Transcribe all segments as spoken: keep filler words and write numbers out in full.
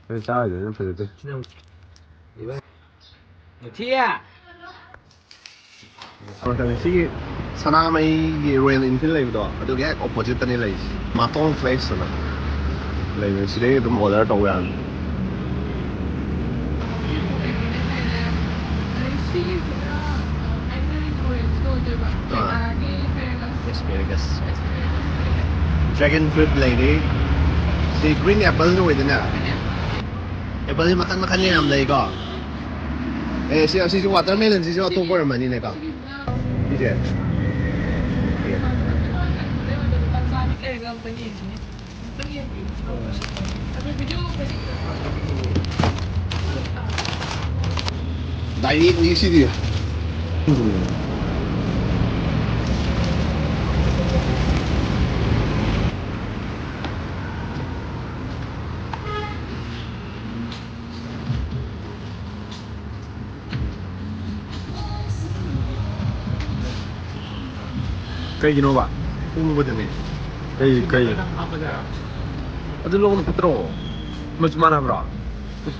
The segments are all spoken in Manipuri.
ꯑꯗꯨ ꯆꯥꯔꯣꯏꯗꯣꯏꯅ ꯐꯖꯗꯦ꯫ ꯃꯨꯊꯤꯌꯦ꯫ ꯁꯤꯒꯤ ꯁꯅꯥꯃꯍꯤꯒꯤ Royal Enfield ꯂꯩꯕꯗꯣ, ꯑꯗꯨꯒꯤ ꯍꯦꯛ opposite ꯇꯅꯤ ꯂꯩꯔꯤꯁꯦ꯫ ꯃꯥꯇꯣꯡ Place ꯑꯅ ꯂꯩꯕꯅꯦ꯫ ꯁꯤꯗꯩ ꯑꯗꯨꯝ order ꯇꯧꯕ ꯌꯥꯅꯤ꯫ ꯑꯥ꯫ Asparagus꯫ Dragon fruit ꯂꯩꯔꯤ꯫ ꯁꯤ green apple ꯁꯨ ꯑꯣꯏꯗꯅ꯫ Apple ꯁꯤ ꯃꯈꯜ ꯃꯈꯜ ꯌꯥꯝ ꯂꯩꯀꯣ꯫ ꯑꯦ, ꯁꯤ, ꯑꯁꯤꯁꯨ watermelon ꯁꯤꯁꯨ ꯑꯇꯣꯞꯄ ꯑꯣꯏꯔꯝꯃꯅꯤꯅꯦꯀꯣ꯫ ꯁꯤꯁꯦ꯫ Direct ꯅꯤ ꯁꯤꯗꯤ꯫ ꯀꯩꯒꯤꯅꯣꯕ? ꯎꯪꯕꯗꯅꯦ꯫ ꯀꯩ, ꯀꯩ? ꯑꯗꯨ ꯂꯧꯕꯅ ꯐꯠꯇ꯭ꯔꯣ? ꯃꯆꯨ ꯃꯥꯟꯅꯕ꯭ꯔꯣ?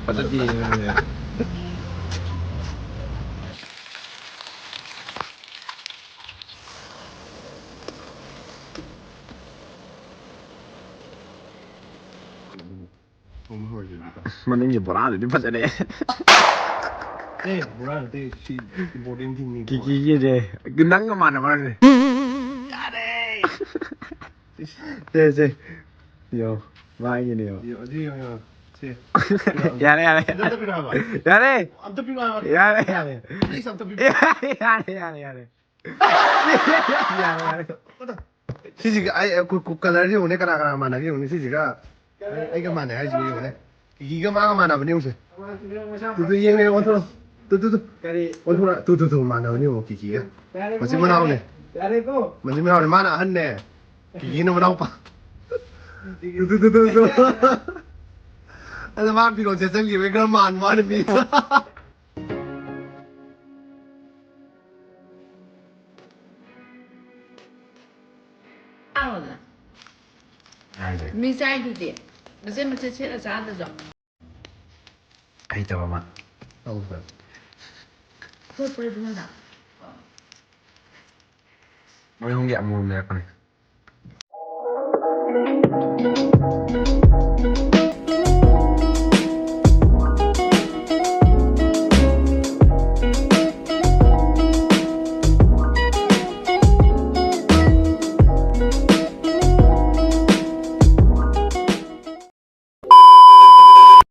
ꯐꯖꯗꯦ꯫ ꯃꯅꯤꯡꯒꯤ ꯕꯣꯔꯥꯗꯨꯗꯤ ꯐꯖꯔꯦ꯫ ꯑꯦ, ꯕꯣꯔꯥ ꯅꯠꯇꯦ, ꯁꯤ important thing ꯅꯤ꯫ ꯀꯤꯀꯤꯒꯤꯅꯦ꯫ ꯅꯪꯒ ꯃꯥꯟꯅꯕ꯭ꯔꯅꯦ? ꯌꯥꯔꯦ꯫ ꯁꯦ, ꯁꯦ꯫ ꯌꯣ, ꯃꯥꯒꯤꯅꯦ ꯌꯣ꯫ ꯌꯣ, ꯑꯗꯨ ꯌꯣ, ꯌꯣ꯫ ꯁꯦ꯫ ꯌꯥꯔꯦ, ꯌꯥꯔꯦ꯫ ꯑꯝꯇ ꯄꯤꯔꯛꯑꯣ ꯍꯥꯏꯕ꯫ ꯌꯥꯔꯦ꯫ ꯑꯝꯇ ꯄꯤꯔꯛꯑꯣ ꯍꯥꯏꯕ꯫ ꯌꯥꯔꯦ, ꯌꯥꯔꯦ꯫ Please, ꯑꯝꯇ ꯄꯤꯔꯛꯑꯣ꯫ ꯌꯥꯔꯦ, ꯌꯥꯔꯦ, ꯌꯥꯔꯦ, ꯌꯥꯔꯦ꯫ ꯌꯥꯔꯦ, ꯌꯥꯔꯦ꯫ ꯁꯤꯁꯤꯒ ꯑꯩ, ꯀꯨ-, ꯀꯨ-, colour ꯁꯦ ꯌꯦꯡꯉꯨꯅꯦ, ꯀꯅꯥ ꯀꯅꯥ ꯃꯥꯟꯅꯒꯦ ꯌꯦꯡꯉꯨꯅꯦ, ꯁꯤꯁꯤꯒ꯫ ꯑꯩ-, ꯑꯩꯒ ꯃꯥꯟꯅꯩ ꯍꯥꯏꯁꯤꯒ ꯌꯦꯡꯉꯨꯅꯦ꯫ ꯀꯤꯀꯤꯒ ꯃꯥꯒ ꯃꯥꯟꯅꯕꯅꯦ ꯌꯦꯡꯉꯨꯁꯦ꯫ ꯇꯨ, ꯇꯨ, ꯌꯦꯡꯉꯦ, ꯑꯣꯟꯊꯣꯔꯣ꯫ ꯇꯨ, ꯇꯨ, ꯇꯨ꯫ ꯀꯔꯤ? ꯑꯣꯟꯊꯣꯔꯣ꯫ ꯇꯨ, ꯇꯨ, ꯇꯨ, ꯃꯥꯟꯅꯕꯅꯦ ꯌꯦꯡꯉꯣ, ꯀꯤꯀꯤꯒ꯫ ꯌꯥꯔꯦꯀꯣ꯫ ꯃꯆꯤꯟ ꯃꯅꯥꯎꯅꯦ꯫ ꯌꯥꯔꯦꯀꯣ꯫ ꯃꯆꯤꯟ ꯃꯅꯥꯎꯅꯦ, ꯃꯥꯅ ꯑꯍꯟꯅꯦ꯫ ꯀꯤꯀꯤꯅ ꯃꯅꯥꯎꯄꯥ꯫ ꯇꯨ, ꯇꯨ, ꯇꯨ, ꯇꯨ, ꯇꯨ꯫ ꯑꯗ ꯃꯥ ꯐꯤꯔꯣꯜ ꯁꯦꯠꯆꯟꯈꯤꯕꯩ ꯈꯔ ꯃꯥꯟꯕ ꯋꯥꯅꯤ ꯃꯤ꯫ ꯃꯤ ꯆꯥꯏꯗꯨꯗꯤ꯫ ꯃꯆꯦꯠ ꯃꯆꯦꯠ ꯁꯦꯠꯂ ꯆꯥꯗ꯭ꯔꯁꯨ꯫ ꯍꯩꯇꯕ ꯑꯃ ꯇꯧꯗꯕ꯫ ꯈꯣꯠꯄ꯭ꯔꯥ ꯏꯕꯨꯡꯉꯣꯗ? ꯃꯣꯏ ꯑꯍꯨꯝꯒꯤ ꯑꯃꯃꯝ ꯂꯩꯔꯛꯄꯅꯦ꯫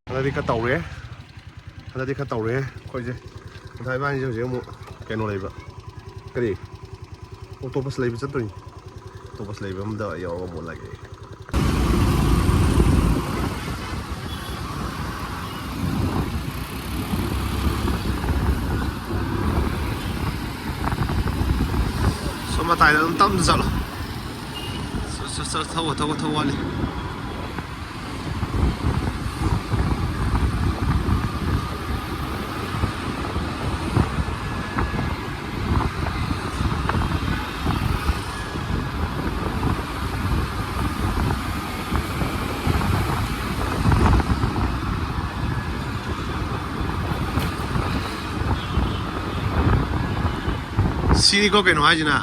ꯍꯟꯗꯛꯇꯤ ꯈꯔ ꯇꯧꯔꯦ꯫ ꯍꯟꯗꯛꯇꯤ ꯈꯔ ꯇꯧꯔꯦ ꯑꯩꯈꯣꯏꯁꯦ꯫ ꯉꯁꯥꯏ ꯏꯕꯥꯅꯤꯁꯦ ꯍꯧꯖꯤꯛ ꯑꯃꯨꯛ ꯀꯩꯅꯣ ꯂꯩꯕ꯫ ꯀꯔꯤ? Octopus ꯂꯩꯕ ꯆꯠꯇꯣꯏꯅꯤ꯫ Octopus ꯂꯩꯕ ꯑꯝꯗ ꯌꯧꯔꯒ ꯑꯃꯨꯛ ꯂꯥꯛꯑꯦ꯫ ꯁꯣꯝ ꯃꯇꯥꯏꯗ ꯑꯗꯨꯝ ꯇꯞꯅ ꯆꯠꯂꯣ꯫ ꯆꯠ-, ꯆꯠ-, ꯆꯠ-, ꯊꯧꯕ, ꯊꯧꯕ, ꯊꯧꯕ ꯋꯥꯠꯂꯤ꯫ ꯁꯤꯅꯤꯀꯣ ꯀꯩꯅꯣ ꯍꯥꯏꯁꯤꯅ꯫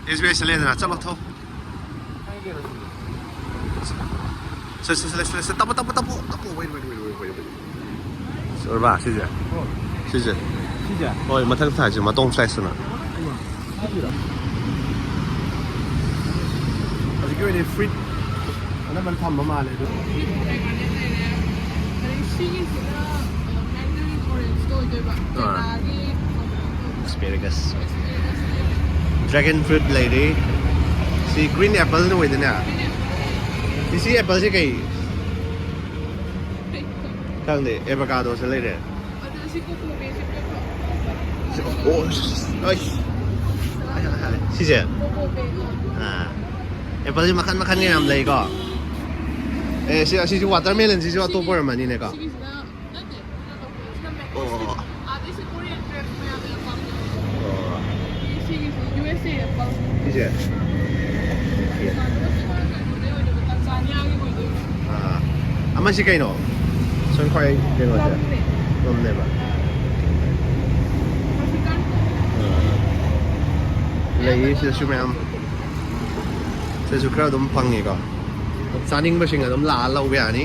ꯑꯦꯁ ꯕꯤ ꯑꯥꯏ ꯆꯠꯂꯦꯗꯅ, ꯆꯠꯂꯣ, ꯊꯧ꯫ ꯁꯦ, ꯁꯦ, ꯁꯦ, ꯁꯦ, ꯁꯦ, ꯇꯞꯄꯣ, ꯇꯞꯄꯣ, ꯇꯞꯄꯣ, ꯇꯞꯄꯣ, wait, wait, wait, wait, wait, wait. ꯁꯤ ꯑꯣꯏꯔꯕ, ꯁꯤꯁꯦ? ꯁꯤꯁꯦ? ꯁꯤꯁꯦ? ꯍꯣꯏ, ꯃꯊꯪ ꯊꯥꯁꯦ, ꯃꯇꯣꯡ slice ꯇꯨꯅ꯫ ꯁꯤꯁꯤꯔꯣ? ꯍꯧꯖꯤꯛꯀꯤ ꯑꯣꯏꯅꯗꯤ fruit ꯑꯅꯝꯕꯅ ꯊꯝꯕ ꯃꯥꯜꯂꯦ ꯑꯗꯨ꯫ ꯑꯗꯩ ꯁꯤꯒꯤꯁꯤꯅ, ꯑ, mandarin orange ꯇꯣ ꯑꯣꯏꯗꯣꯏꯕ꯫ ꯑꯥ꯫ ꯆꯩꯅꯥꯒꯤ Asparagus꯫ Dragon fruit ꯂꯩꯔꯤ꯫ ꯁꯤ green apple ꯅ ꯑꯣꯏꯗꯣꯏꯅꯦ꯫ ꯁꯤ, ꯁꯤ apple ꯁꯦ ꯀꯩ? ꯈꯪꯗꯦ, avocado ꯁꯨ ꯂꯩꯔꯦ꯫ ꯑꯗꯨ ꯁꯤ cocoa bean ꯁꯤ ꯄꯤꯔꯛꯈ꯭ꯔꯣ꯫ ꯁꯤ, ꯑꯣ, ꯑꯩꯁ꯫ ꯁꯤꯁꯦ? Cocoa bean꯫ ꯑꯥ꯫ Apple ꯁꯤ ꯃꯈꯟ ꯃꯈꯟꯒ ꯌꯥꯝ ꯂꯩꯀꯣ꯫ ꯑꯦ, ꯁꯤ, ꯑꯁꯤꯁꯨ watermelon ꯁꯤꯁꯨ ꯑꯇꯣꯞꯄ ꯑꯣꯏꯔꯝꯃꯅꯤꯅꯦꯀꯣ꯫ ꯁꯤꯒꯤꯁꯤꯅ ꯅꯠꯇꯦ, ꯁꯤꯅ mango ꯑꯣ꯫ Stick꯫ ꯑꯥꯗꯩ ꯁꯤ Korean grape ꯃꯌꯥꯝ ꯂꯩ ꯑꯄꯥꯝꯕ꯫ ꯑꯣ꯫ ꯑꯗꯒꯤ ꯁꯤꯒꯤꯁꯤ ꯌꯨ ꯑꯦꯁ ꯑꯦ apple꯫ ꯁꯤꯁꯦ? ꯑꯗꯨꯒ ꯁꯤꯅ ꯀꯩꯅꯣꯗꯩ ꯑꯣꯏꯗꯣꯏꯕ, ꯇꯟꯖꯥꯅꯤꯌꯥꯒꯤ ꯑꯣꯏꯗꯣꯏꯕ꯫ ꯑꯥ꯫ ꯃꯁꯤ ꯀꯩꯅꯣ? ꯁꯣꯏꯈ꯭ꯋꯥꯏ ꯀꯩꯅꯣꯁꯦ? ꯂꯝꯅꯦ꯫ ꯂꯝꯅꯦꯕ꯫ ꯂꯩꯌꯦ ꯁꯤꯗꯁꯨ ꯃꯌꯥꯝ꯫ ꯁꯤꯗꯁꯨ ꯈꯔ ꯑꯗꯨꯝ ꯐꯪꯉꯦꯀꯣ꯫ ꯆꯥꯅꯤꯡꯕꯁꯤꯡ ꯑꯗꯨꯝ ꯂꯥꯛꯑ ꯂꯧꯕ ꯌꯥꯅꯤ꯫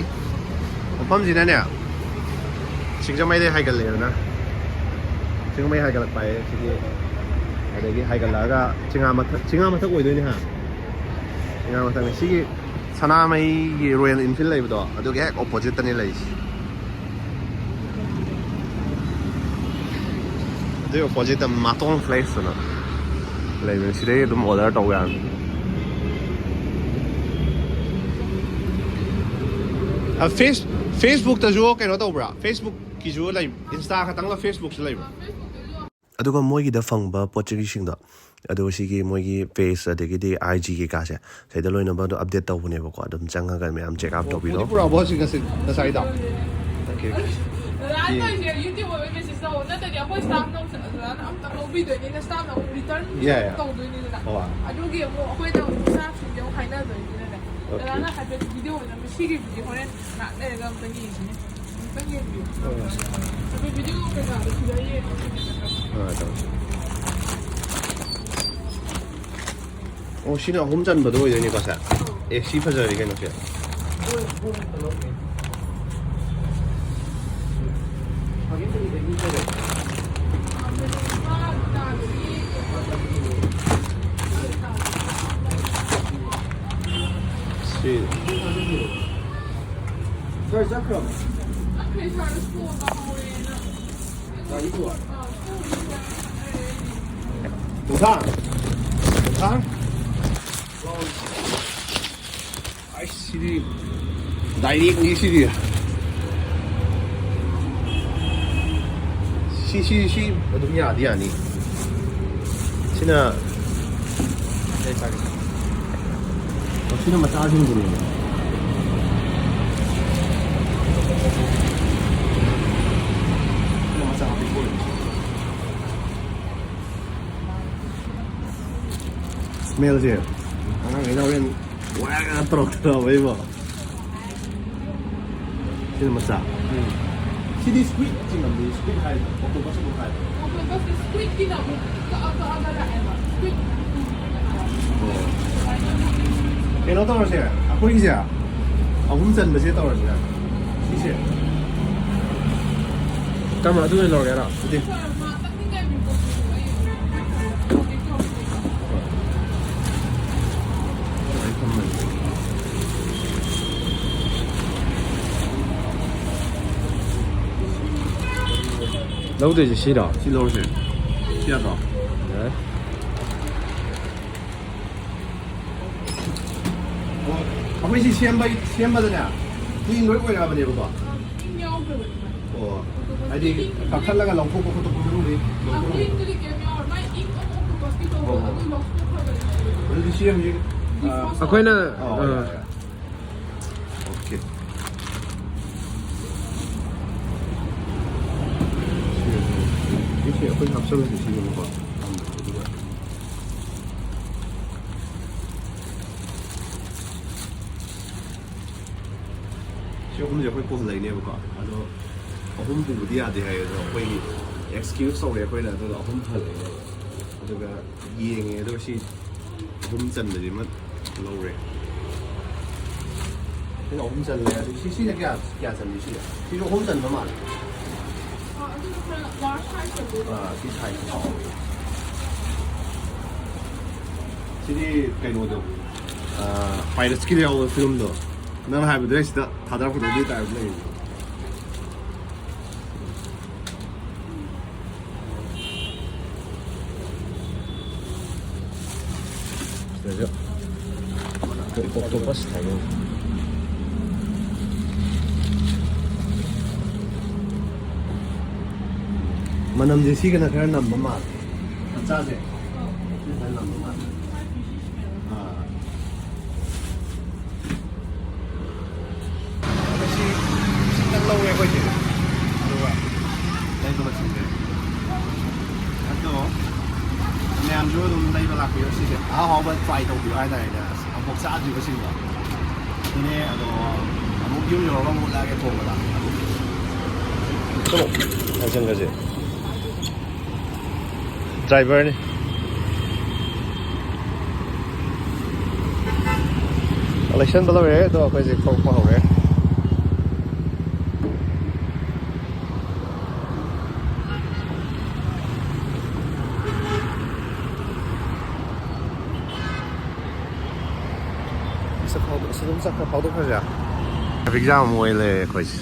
ꯃꯐꯝꯁꯤꯅꯅꯦ, ꯁꯤꯡꯖꯃꯩꯗꯩ ꯍꯥꯏꯒꯠꯂꯛꯑꯦꯗꯅ, ꯁꯤꯡꯖꯃꯩ ꯍꯥꯏꯒꯠꯂꯛꯄ ꯍꯥꯏꯌꯦ ꯁꯤꯒꯤ꯫ ꯑꯗꯒꯤ ꯍꯥꯏꯒꯠꯂꯛꯑꯒ ꯆꯤꯉꯥ ꯃꯊꯛ, ꯆꯤꯉꯥ ꯃꯊꯛ ꯑꯣꯏꯗꯣꯏꯅꯦ ꯍꯥ? ꯆꯤꯉꯥ ꯃꯊꯛꯅꯦ꯫ ꯁꯤꯒꯤ ꯁꯅꯥꯃꯍꯤꯒꯤ Royal Enfield ꯂꯩꯕꯗꯣ, ꯑꯗꯨꯒꯤ ꯍꯦꯛ oppositeꯇꯅꯦ ꯂꯩꯔꯤꯁꯦ꯫ ꯑꯗꯨꯒꯤ oppositeꯇ ꯃꯥꯇꯣꯡ Place ꯑꯅ ꯂꯩꯕꯅꯦ, ꯁꯤꯗꯩ ꯑꯗꯨꯝ order ꯇꯧꯕ ꯌꯥꯅꯤ꯫ ꯑ, Face-, Facebookꯇꯁꯨ ꯀꯩꯅꯣ ꯇꯧꯕ꯭ꯔꯥ? Facebookꯀꯤꯁꯨ ꯂꯩ, Insta ꯈꯛꯇꯪꯂ Facebookꯁꯨ ꯂꯩꯕ꯭ꯔꯥ? ꯑꯗꯨꯒ ꯃꯣꯏꯒꯤꯗ ꯐꯪꯕ ꯄꯣꯠ ꯆꯩꯁꯤꯡꯗꯣ, ꯑꯗꯨꯒ ꯁꯤꯒꯤ ꯃꯣꯏꯒꯤ page ꯑꯗꯒꯤꯗꯤ IG ꯀꯩꯀꯥꯁꯦ, ꯁꯤꯗ ꯂꯣꯏꯅꯃꯛ ꯑꯗꯨꯝ update ꯇꯧꯕꯅꯦꯕꯀꯣ꯫ ꯑꯗꯨꯝ ꯆꯪꯉꯒ ꯃꯌꯥꯝ check out ꯇꯧꯕꯤꯔꯣ꯫ ꯄꯨꯗꯤ ꯄꯨꯔꯛꯑꯕꯣ ꯁꯤ ꯉꯁꯤ, ꯉꯁꯥꯏꯗꯣ? Okay, okay꯫ ꯗꯗꯥꯅ ꯇꯧꯔꯤꯁꯦ YouTube ꯑꯣꯏꯕꯩ message ꯇꯧ, ꯅꯠꯇ꯭ꯔꯗꯤ ꯑꯩꯈꯣꯏ staffꯅ ꯑꯃꯨꯛ ꯗꯗꯥꯅ ꯑꯝꯇ ꯂꯧꯕꯤꯗꯣꯏꯅꯤꯅ, staffꯅ ꯑꯃꯨꯛ return Yeah, yeah꯫ ꯇꯧꯗꯣꯏꯅꯤꯗꯅ꯫ ꯍꯣꯏ꯫ ꯑꯗꯨꯒꯤ ꯑꯃꯨꯛ ꯑꯩꯈꯣꯏꯅ ꯑꯃꯨꯛ staffꯁꯤꯡꯁꯦ ꯑꯃꯨꯛ ꯍꯥꯏꯅꯗꯣꯏꯅꯤꯅ꯫ Okay꯫ ꯗꯗꯥꯅ ꯍꯥꯏꯐꯦꯠ video ꯑꯣꯏꯅ ꯁꯤꯒꯤꯕꯨꯗꯤ ꯍꯣꯔꯦꯟ ꯉꯥꯏꯍꯥꯛ ꯂꯩꯔꯒ ꯑꯝꯇ ꯌꯦꯡꯁꯤꯅꯦ꯫ ꯑꯝꯇ ꯌꯦꯡꯕꯤꯌꯨ꯫ ꯍꯣꯏ꯫ ꯑꯗꯨ video ꯀꯩꯀꯥꯗꯣ ꯁꯤꯗ ꯌꯦꯡꯉꯣ꯫ ꯍꯣꯏ, ꯇꯧꯔꯁꯤ꯫ ꯑꯣ, ꯁꯤꯅ ꯑꯍꯨꯝ ꯆꯟꯕꯗꯣ ꯑꯣꯏꯗꯣꯏꯅꯤꯀꯣ, ꯁꯦ? ꯑꯦ, ꯁꯤ ꯐꯖꯔꯦ ꯀꯩꯅꯣ, ꯁꯦ꯫ ꯁꯤ꯫ Sir, ꯆꯠꯈ꯭ꯔꯕꯣ? ꯀꯨꯟꯊ꯭ꯔꯥ? ꯀꯨꯟꯊ꯭ꯔꯥ? ꯑꯩꯁ, ꯁꯤꯗꯤ directꯅꯤ ꯁꯤꯗꯤ꯫ ꯁꯤ, ꯁꯤ, ꯁꯤ ꯑꯗꯨꯝ ꯌꯥꯗꯤ ꯌꯥꯅꯤ꯫ ꯁꯤꯅ, ꯁꯤꯅ ꯃꯆꯥꯁꯤꯡꯗꯨꯅꯦ꯫ ꯁꯤꯅ ꯃꯆꯥ ꯑꯄꯤꯛꯄ ꯑꯣꯏꯕ꯫ Smellꯁꯦ ꯑꯉꯥꯡꯈꯩꯅ ꯍꯣꯔꯦꯟ ꯋꯥꯒ ꯇꯧꯔꯛꯇꯅꯕ ꯏꯕꯣ꯫ ꯁꯤꯅ ꯃꯆꯥ꯫ ꯁꯤꯗꯤ squid ꯆꯤꯡꯉꯝꯅꯤ, squid ꯍꯥꯏꯗꯣ, octopus ꯑꯃꯨꯛ ꯍꯥꯏꯗꯣ꯫ ꯑꯣꯛꯇꯣꯄꯁꯇꯤ squidꯀꯤꯅ ꯑꯃꯨꯛ ꯀꯛꯑ ꯀꯛꯑꯒ ꯂꯥꯛꯑꯦꯕ꯫ Squid. ꯑꯣ꯫ ꯀꯩꯅꯣ ꯇꯧꯔꯁꯦ, ꯑꯩꯈꯣꯏꯒꯤꯁꯦ ꯑꯍꯨꯝ ꯆꯟꯕꯁꯦ ꯇꯧꯔꯁꯤꯔ? ꯁꯤꯁꯦ꯫ ꯀꯔꯝꯕ, ꯑꯗꯨ ꯑꯣꯏꯅ ꯂꯧꯔꯒꯦꯔꯣ? ꯑꯗꯨꯗꯤ꯫ ꯂꯧꯗꯣꯏꯁꯦ ꯁꯤꯔꯣ? ꯁꯤ ꯂꯧꯔꯁꯦ꯫ ꯁꯤ ꯌꯥꯗ꯭ꯔꯣ? ꯌꯥꯏ꯫ ꯑꯣ, ꯑꯩꯈꯣꯏ ꯁꯤ ꯁꯦꯝꯕꯩ, ꯁꯦꯝꯕꯗꯅꯦ clean ꯂꯣꯏ ꯑꯣꯏꯔꯛꯑꯕꯅꯦꯕꯀꯣ? ꯑꯣ, ꯍꯥꯏꯗꯤ ꯀꯛꯊꯠꯂꯒ ꯂꯧꯊꯣꯛꯄ ꯈꯣꯠꯇꯣꯛꯄ ꯃꯅꯨꯡꯗꯤ ꯂꯧꯊꯣꯛꯑꯣ꯫ ꯑꯗꯨꯗꯤ ꯁꯤ ꯍꯧꯖꯤꯛ, ꯑ, ꯑꯩꯈꯣꯏꯅ, ꯑ, ꯑ, ꯌꯥꯔꯦ, ꯌꯥꯔꯦ꯫ ꯑꯣꯀꯦ꯫ ꯁꯤ ꯑꯩꯈꯣꯏ ꯍꯥꯞꯆꯜꯂꯁꯦ ꯁꯤꯒꯨꯝꯕꯀꯣ꯫ ꯑꯗꯨꯒ ꯁꯤ ꯑꯍꯨꯝꯁꯦ ꯑꯩꯈꯣꯏ ꯄꯨꯍꯜꯂꯛꯏꯅꯦꯕꯀꯣ꯫ ꯑꯗꯣ ꯑꯍꯨꯝ ꯄꯨꯕꯗꯤ ꯌꯥꯗꯦ ꯍꯥꯏꯌꯦ꯫ ꯑꯗꯣ ꯑꯩꯈꯣꯏꯒꯤ excuse ꯇꯧꯔꯦ ꯑꯩꯈꯣꯏꯅ, ꯑꯗꯨꯒ ꯑꯍꯨꯝ ꯄꯨꯍꯜꯂꯛꯏꯅꯦꯕ꯫ ꯑꯗꯨꯒ ꯌꯦꯡꯉꯦ, ꯑꯗꯣ ꯁꯤ ꯑꯍꯨꯝ ꯆꯟꯕꯁꯤꯃ ꯂꯧꯔꯦ꯫ ꯁꯤꯅ ꯑꯍꯨꯝ ꯆꯜꯂꯦ꯫ ꯑꯗꯨ ꯁꯤ, ꯁꯤꯅ ꯀꯌꯥ, ꯀꯌꯥ ꯆꯟꯒꯦ ꯁꯤꯁꯦ? ꯁꯤꯁꯨ ꯑꯍꯨꯝ ꯆꯟꯕ ꯃꯥꯜꯂꯦ꯫ ꯑꯥ, ꯁꯤ size ꯆꯥꯎꯋꯦ꯫ ꯁꯤꯗꯤ ꯀꯩꯅꯣꯗꯣ, ꯑꯥ, Pirates ꯀꯤꯗ ꯌꯥꯎꯕ film ꯗꯣ꯫ ꯅꯪꯅ ꯍꯥꯏꯕꯗꯨꯗ ꯁꯤꯗ ꯊꯥꯗꯔꯛꯄꯗꯣ ꯑꯗꯨꯒꯤ type ꯂꯩꯌꯦ꯫ ꯁꯤꯗꯁꯨ octopus ꯊꯥꯏꯌꯦ꯫ ꯃꯅꯝꯁꯦ ꯁꯤꯒꯅ ꯈꯔ ꯅꯝꯕ ꯃꯥꯜꯂꯦ꯫ ꯃꯆꯥꯁꯦ꯫ ꯁꯤꯅ ꯈꯔ ꯅꯝꯕ ꯃꯥꯜꯂꯦ꯫ ꯑꯥ꯫ ꯁꯤ, ꯁꯤꯇꯪ ꯂꯧꯔꯦ ꯑꯩꯈꯣꯏꯁꯦ꯫ ꯑꯗꯨꯒ ꯂꯩꯕ ꯂꯣꯏꯁꯤꯟꯈ꯭ꯔꯦ꯫ ꯑꯗꯣ ꯃꯌꯥꯝꯁꯨ ꯑꯗꯨꯝ ꯂꯩꯕ ꯂꯥꯛꯄꯤꯌꯣ꯫ ꯁꯤꯁꯦ ꯑꯍꯥꯎ ꯑꯍꯥꯎꯕ try ꯇꯧꯕꯤꯌꯣ ꯍꯥꯏꯇꯥꯔꯦꯅꯦ꯫ ꯑꯁ, ꯑꯃꯨꯛ ꯆꯥꯗ꯭ꯔꯤꯕꯁꯤꯡꯗꯣ꯫ ꯑꯗꯨꯅꯦ, ꯑꯗꯣ ꯑꯃꯨꯛ ꯌꯨꯝ ꯌꯧꯔꯒ ꯑꯃꯨꯛ ꯎꯠꯂꯛꯑꯒꯦ ꯊꯣꯡꯕꯗ꯫ ꯆꯠꯂꯣ, ꯍꯥꯏꯖꯟꯒꯁꯦ꯫ ꯗ꯭ꯔꯥꯏꯚꯔꯅꯤ꯫ ꯂꯩꯁꯟꯕ ꯂꯣꯏꯔꯦ, ꯑꯗꯣ ꯑꯩꯈꯣꯏꯁꯦ ꯊꯣꯛꯄ ꯍꯧꯔꯦ꯫ ꯁꯤꯗ ꯐꯥꯎꯗꯣꯛ-, ꯁꯤꯗ ꯑꯗꯨꯝ ꯆꯠꯈ꯭ꯔ-, ꯐꯥꯎꯗꯣꯛꯈ꯭ꯔꯁꯤꯔꯥ? ꯇ꯭ꯔꯥꯐꯤꯛ ꯖꯥꯝ ꯑꯃ ꯑꯣꯏ ꯂꯩꯔꯦ ꯑꯩꯈꯣꯏꯁꯦ꯫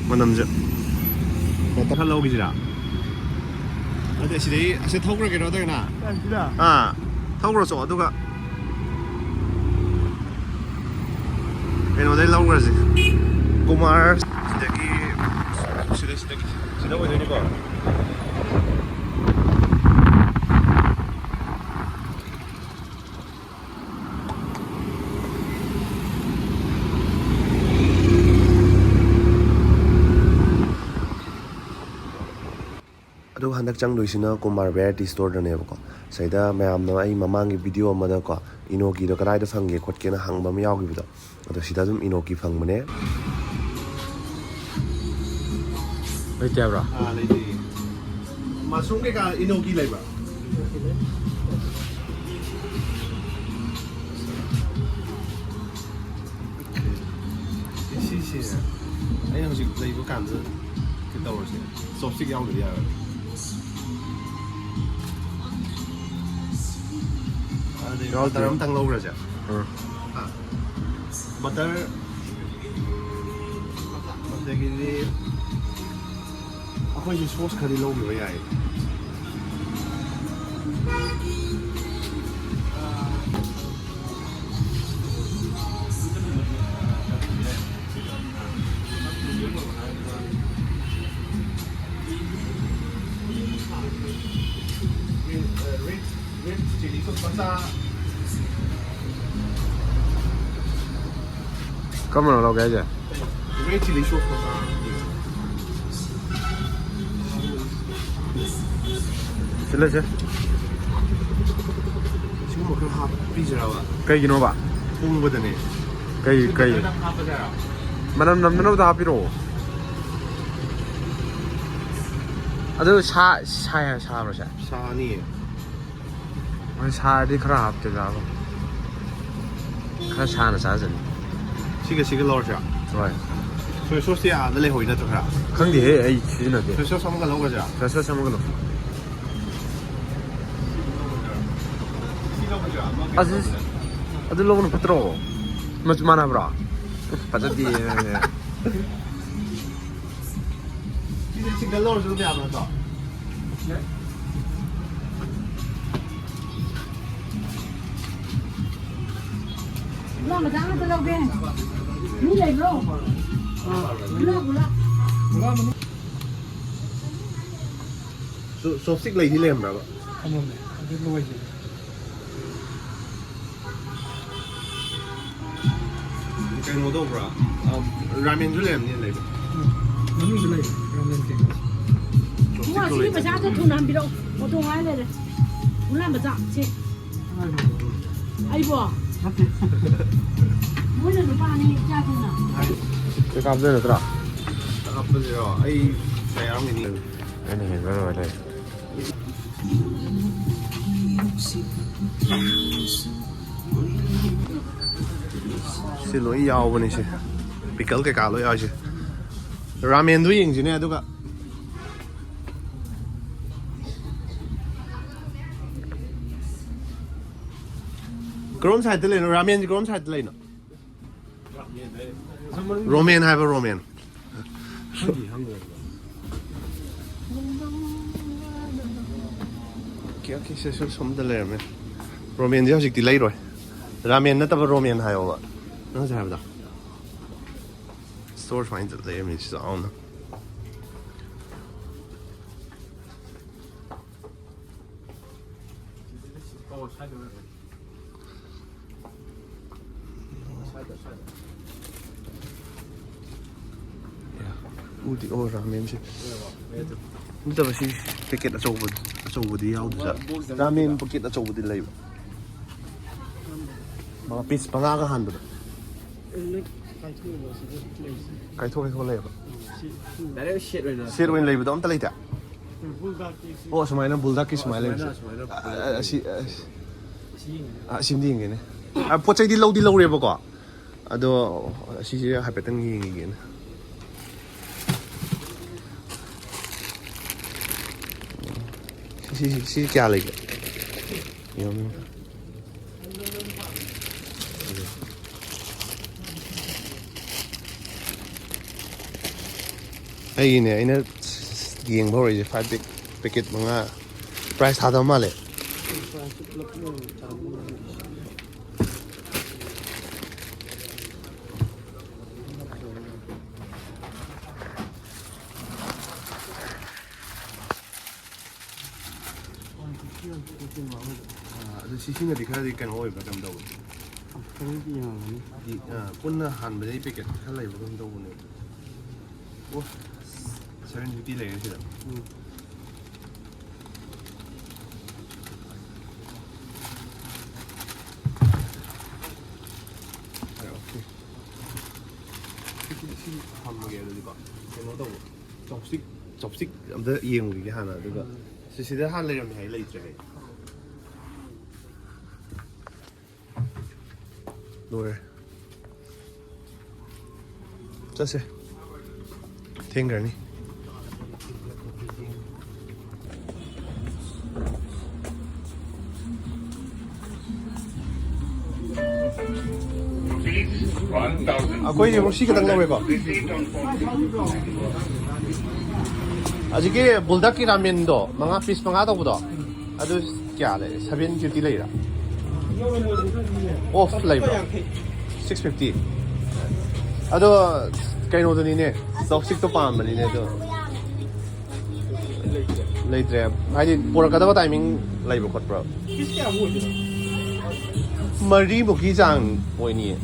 ꯃꯅꯝꯁꯦ꯫ ꯈꯔ ꯂꯧꯈꯤꯁꯤꯔꯥ? ꯑꯗꯩ ꯁꯤꯗꯩ ꯑꯁꯤ ꯊꯧꯈ꯭ꯔꯒꯦꯔꯣ ꯅꯠꯇ꯭ꯔꯒꯅ? ꯑꯥ, ꯊꯧꯈ꯭ꯔꯁꯣ꯫ ꯑꯗꯨꯒ ꯀꯩꯅꯣꯗꯩ ꯂꯧꯈ꯭ꯔꯁꯦ꯫ ꯀꯨꯃꯥꯔ ꯁꯤꯗꯒꯤ, ꯁꯤꯗ, ꯁꯤꯗꯒꯤ, ꯁꯤꯗ ꯑꯣꯏꯗꯣꯏꯅꯤꯀꯣ꯫ ꯑꯗꯨꯒ ꯍꯟꯗꯛ ꯆꯪꯗꯣꯏꯁꯤꯅ ꯀꯨꯃꯥꯔ ꯚꯦꯔꯥꯏꯇꯤ ꯁ꯭ꯇꯣꯔꯗꯅꯦꯕꯀꯣ꯫ ꯁꯤꯗ ꯃꯌꯥꯝꯅ ꯑꯩ ꯃꯃꯥꯡꯒꯤ ꯚꯤꯗꯤꯑꯣ ꯑꯃꯗꯀꯣ, ꯏꯅꯣꯀꯤꯗꯣ ꯀꯗꯥꯏꯗ ꯐꯪꯒꯦ ꯈꯣꯠꯀꯦꯅ ꯍꯪꯕ ꯑꯃ ꯌꯥꯎꯈꯤꯕꯗꯣ, ꯑꯗꯣ ꯁꯤꯗ ꯑꯗꯨꯝ ꯏꯅꯣꯀꯤ ꯐꯪꯕꯅꯦ꯫ ꯂꯩꯇꯦ ꯍꯥꯏꯕ꯭ꯔꯣ? ꯑꯥ, ꯂꯩꯇꯦ꯫ ꯃꯁꯔꯨꯝ ꯀꯩꯀꯥ ꯏꯅꯣꯀꯤ ꯂꯩꯕ꯭ꯔꯥ? ꯁꯤꯁꯦ ꯑꯩꯅ ꯍꯧꯖꯤꯛ ꯂꯩꯕ ꯀꯥꯟꯗ ꯀꯩꯅꯣ ꯇꯧꯔꯁꯦ, ꯆꯣꯞꯁꯇꯤꯛ ꯌꯥꯎꯗꯗꯤ ꯌꯥꯔꯣꯏ꯫ ꯑꯗꯨꯗꯤ ꯌꯥꯎꯗꯦ꯫ ꯕꯇꯔ ꯑꯝꯇꯪ ꯂꯧꯈ꯭ꯔꯁꯦ꯫ ꯎꯝ꯫ ꯍꯥ? ꯕꯇꯔ, ꯑꯗꯒꯤꯗꯤ ꯑꯩꯈꯣꯏꯁꯦ ꯁꯣꯁ ꯈꯔꯗꯤ ꯂꯧꯈꯤꯕ ꯌꯥꯏ꯫ ꯔꯦꯗ ꯆꯤꯂꯤ ꯁꯣꯁ ꯃꯆꯥ꯫ ꯀꯔꯝꯕꯅꯣ ꯂꯧꯒꯦ ꯍꯥꯏꯁꯦ? ꯔꯦꯗ ꯆꯤꯂꯤ ꯁꯣꯁ ꯃꯆꯥ꯫ ꯁꯤ ꯂꯩꯁꯦ꯫ ꯁꯤꯒꯨꯝꯕ ꯈꯔ ꯍꯥꯞꯄꯤꯁꯤꯔꯕ? ꯀꯩꯒꯤꯅꯣꯕ? ꯍꯣꯡꯕꯗꯅꯦ꯫ ꯀꯩ ꯀꯩ ꯃꯅꯝ ꯅꯝꯗꯅꯕꯗ ꯍꯥꯞꯄꯤꯔꯛꯑꯣ꯫ ꯑꯗꯨ ꯁꯥ ꯁꯥꯏ ꯁꯥꯕ꯭ꯔꯣ ꯁꯦ? ꯁꯥꯅꯤꯌꯦ꯫ ꯍꯣꯏ, ꯁꯥꯔꯗꯤ ꯈꯔ ꯍꯥꯞꯇꯦꯗ꯫ ꯈꯔ ꯁꯥꯅ ꯆꯥꯖꯅꯤ꯫ ꯁꯤꯒ ꯁꯤꯒ ꯂꯧꯔꯁꯤꯔꯥ? ꯍꯣꯏ꯫ ꯁꯣꯏ ꯁꯣꯁꯇꯤ ꯑꯥꯗ ꯂꯩꯍꯧꯏ ꯅꯠꯇ꯭ꯔꯣ ꯈꯔ? ꯈꯪꯗꯦꯍꯦ, ꯑꯩ ꯁꯤꯖꯤꯟꯅꯗꯦ꯫ ꯁꯣꯏ ꯁꯣꯁ ꯑꯃꯒ ꯂꯧꯒ꯭ꯔꯁꯤꯔꯥ? ꯁꯣꯏ ꯁꯣꯁ ꯑꯃꯒ ꯂꯧ꯫ ꯑꯁ, ꯑꯗꯨ ꯂꯧꯕꯅ ꯐꯠꯇ꯭ꯔꯣ? ꯃꯆꯨ ꯃꯥꯟꯅꯕ꯭ꯔꯣ? ꯐꯖꯗꯦ ꯅꯪꯗꯤ꯫ ꯁꯤꯗꯤ ꯁꯤꯡꯒꯜ ꯂꯧꯔꯁꯨ ꯑꯗꯨꯝ ꯌꯥꯕ ꯅꯠꯇ꯭ꯔꯣ? ꯒꯨꯂꯥꯞ ꯃꯆꯥ ꯉꯥꯛꯇ ꯂꯧꯒꯦ꯫ ꯃꯤ ꯂꯩꯕ꯭ꯔꯣ? ꯒꯨꯂꯥꯞ, ꯒꯨꯂꯥꯞ꯫ ꯆꯣꯞꯁꯇꯤꯛ ꯂꯩꯗꯤ ꯂꯩꯔꯝꯕ꯭ꯔꯕ? ꯊꯝꯃꯝꯃꯦ꯫ ꯑꯗꯨ ꯂꯣꯏꯈ꯭ꯔꯦ꯫ ꯀꯩꯅꯣ ꯇꯧꯕ꯭ꯔꯥ? ꯑ, ꯔꯥꯃꯦꯟꯁꯨ ꯂꯩꯔꯝꯅꯤ ꯂꯩꯕ꯫ ꯎꯝ꯫ ꯃꯅꯨꯡꯗ ꯂꯩ, ꯔꯥꯃꯦꯟ ꯀꯩꯀꯥ꯫ ꯏꯕꯨꯡꯉꯣ, ꯆꯣꯞꯁꯇꯤꯛꯇꯣ ꯑꯁꯤꯒꯤ ꯂꯩꯇ꯭ꯔꯦ꯫ ꯄꯩꯁꯥꯗꯣ ꯊꯨꯅ ꯍꯟꯕꯤꯔꯛꯑꯣ꯫ ꯑꯣꯇꯣ ꯉꯥꯏ ꯂꯩꯔꯦ꯫ ꯒꯨꯂꯥꯞ ꯃꯆꯥ, ꯁꯤ꯫ ꯑꯩꯕꯣ? ꯅꯠꯇꯦ꯫ ꯃꯣꯏꯅ ꯂꯨꯄꯥ ꯑꯅꯤ ꯆꯥꯗꯅ꯫ ꯀꯩ ꯀꯥꯞꯇꯣꯏ ꯅꯠꯇ꯭ꯔꯥ? ꯀꯥꯞꯄꯁꯤꯔꯣ? ꯑꯩ ꯄꯩꯁꯥ ꯌꯥꯎꯔꯝꯒꯅꯤ꯫ ꯑꯩꯅ ꯍꯦꯟꯕ ꯂꯣꯏꯔꯦ꯫ ꯁꯤ ꯂꯣꯏ ꯌꯥꯎꯕꯅꯤ ꯁꯤ꯫ ꯄꯤꯀꯜ ꯀꯩꯀꯥ ꯂꯣꯏ ꯌꯥꯎꯔꯤꯁꯦ꯫ ꯔꯥꯃꯦꯟꯗꯨ ꯌꯦꯡꯁꯤꯅꯦ ꯑꯗꯨꯒ꯫ ꯀꯔꯣꯝ ꯁꯥꯏꯗꯇ ꯂꯩꯅꯣ? ꯔꯥꯃꯦꯟꯁꯤ ꯀꯔꯣꯝ ꯁꯥꯏꯗꯇ ꯂꯩꯅꯣ? ꯔꯣꯃꯦꯟ ꯍꯥꯏꯕ ꯔꯣꯃꯦꯟ꯫ ꯑꯣꯀꯦ, ꯑꯣꯀꯦ, ꯁꯦ, ꯁꯦ, ꯁꯣꯝꯗ ꯂꯩꯔꯝꯃꯦ꯫ ꯔꯣꯃꯦꯟꯁꯦ ꯍꯧꯖꯤꯛꯇꯤ ꯂꯩꯔꯣꯏ꯫ ꯔꯥꯃꯦꯟ ꯅꯠꯇꯕ ꯔꯣꯃꯦꯟ ꯍꯥꯏꯌꯣꯕ꯫ ꯅꯪ ꯍꯧꯖꯤꯛ ꯍꯥꯏꯕꯗꯣ꯫ ꯁ꯭ꯇꯣꯔ ꯁꯨꯃꯥꯏꯅ ꯂꯩꯔꯝꯃꯤ ꯆꯥꯎꯅ꯫ ꯎꯗꯤ ꯑꯣ ꯔꯥꯃꯦꯟꯁꯦ꯫ ꯅꯠꯇꯕ ꯁꯤ ꯄꯦꯀꯦꯠ ꯑꯆꯧꯕ, ꯑꯆꯧꯕꯗꯤ ꯌꯥꯎꯗ꯭ꯔꯥ? ꯔꯥꯃꯦꯟ ꯄꯦꯀꯦꯠ ꯑꯆꯧꯕꯗꯤ ꯂꯩꯕ꯫ ꯃꯉꯥ, ꯄꯤꯁ ꯃꯉꯥꯒ ꯍꯥꯟꯕꯗꯣ꯫ ꯀꯥꯏꯊꯣꯛ ꯀꯥꯏꯊꯣꯛ ꯂꯩꯌꯦꯕ꯫ ꯁꯦꯠ ꯑꯣꯏꯅ ꯂꯩꯕꯗꯣ ꯑꯝꯇ ꯂꯩꯇꯦ꯫ ꯑꯣ, ꯁꯨꯃꯥꯏꯅ ꯕꯨꯜꯗꯥꯛꯀꯤ ꯁꯨꯃꯥꯏꯅ ꯂꯩꯕꯁꯦ꯫ ꯑꯁꯤ ꯑꯁꯤꯝꯗꯤ ꯌꯦꯡꯒꯦꯅꯦ꯫ ꯄꯣꯠ ꯆꯩꯗꯤ ꯂꯧꯗꯤ ꯂꯧꯔꯦꯕꯀꯣ꯫ ꯑꯗꯣ ꯑꯁꯤꯁꯦ ꯍꯥꯏꯐꯦꯠꯇꯪ ꯌꯦꯡꯈꯤꯒꯦꯅꯦ꯫ ꯁꯤ ꯁꯤ ꯀꯌꯥ ꯂꯩꯒꯦ? ꯑꯩꯒꯤꯅꯦ, ꯑꯩꯅ ꯌꯦꯡꯕ ꯍꯧꯔꯛꯏꯁꯦ ꯐꯥꯏꯚ ꯄꯦꯛ, ꯄꯦꯀꯦꯠ ꯃꯉꯥ꯫ ꯄ꯭ꯔꯥꯏꯁ ꯊꯥꯗꯕ ꯃꯥꯜꯂꯦ꯫ ꯑꯗꯨ ꯁꯤꯁꯤꯅꯗꯤ ꯈꯔꯗꯤ ꯀꯩꯅꯣ ꯑꯣꯏꯕ꯭ꯔꯥ, ꯀꯩꯅꯣ ꯇꯧꯕ꯭ꯔꯥ? ꯈꯔꯗꯤ ꯌꯥꯝꯒꯅꯤ꯫ ꯄꯨꯟꯅ ꯍꯥꯟꯕꯗꯩ ꯄꯦꯀꯦꯠ ꯈꯔ ꯂꯩꯕ ꯀꯩꯅꯣ ꯇꯧꯕꯅꯦ꯫ ꯑꯣ, ꯁꯚꯦꯟ ꯐꯤꯐꯇꯤ ꯂꯩꯔꯦ ꯁꯤꯗ꯫ ꯎꯝ꯫ ꯁꯤ ꯊꯝꯃꯒꯦ ꯑꯗꯨꯗꯤꯀꯣ꯫ ꯀꯩꯅꯣ ꯇꯧꯕ, ꯆꯣꯞꯁ꯭ꯇꯤꯛ, ꯆꯣꯞꯁ꯭ꯇꯤꯛ ꯑꯝꯇ ꯌꯦꯡꯉꯨꯈꯤꯒꯦ ꯍꯥꯟꯅ, ꯑꯗꯨꯒ ꯁꯤꯁꯤꯗ ꯍꯥꯟꯅ ꯂꯩꯔꯝꯃꯦ ꯍꯥꯏ, ꯂꯩꯇ꯭ꯔꯦ ꯍꯥꯏ꯫ ꯂꯣꯏꯔꯦ꯫ ꯆꯠꯁꯦ꯫ ꯊꯦꯡꯈ꯭ꯔꯅꯤ꯫ ꯑꯩꯈꯣꯏꯁꯦ ꯁꯤ ꯈꯤꯇꯪ ꯂꯧꯔꯦꯀꯣ꯫ ꯍꯧꯖꯤꯛꯀꯤ ꯕꯨꯜꯗꯛꯀꯤ ꯔꯥꯃꯦꯟꯗꯣ, ꯃꯉꯥ, ꯄꯤꯁ ꯃꯉꯥ ꯇꯧꯕꯗꯣ, ꯑꯗꯨ ꯀꯌꯥ ꯂꯩ? ꯁꯚꯦꯟ ꯐꯤꯐꯇꯤ ꯂꯩꯔꯥ? ꯑꯣꯐ ꯂꯩꯕ꯭ꯔꯣ? Six fifty. ꯑꯗꯣ ꯀꯩꯅꯣꯗꯨꯅꯤꯅꯦ, ꯆꯣꯞꯁ꯭ꯇꯤꯛꯇꯣ ꯄꯥꯝꯕꯅꯤꯅꯦ ꯑꯗꯣ꯫ ꯂꯩꯇ꯭ꯔꯦ꯫ ꯍꯥꯏꯗꯤ ꯄꯣꯔꯛꯀꯗꯕ ꯇꯥꯏꯃꯤꯡ ꯂꯩꯕ꯭ꯔꯣ ꯈꯣꯠꯄ꯭ꯔꯣ? ꯄꯤꯁ ꯀꯌꯥꯃꯨꯛ ꯑꯣꯏꯗꯣꯏꯅꯣ? ꯃꯔꯤꯃꯨꯛꯀꯤ ꯆꯥꯡ ꯑꯣꯏꯅꯤꯌꯦ꯫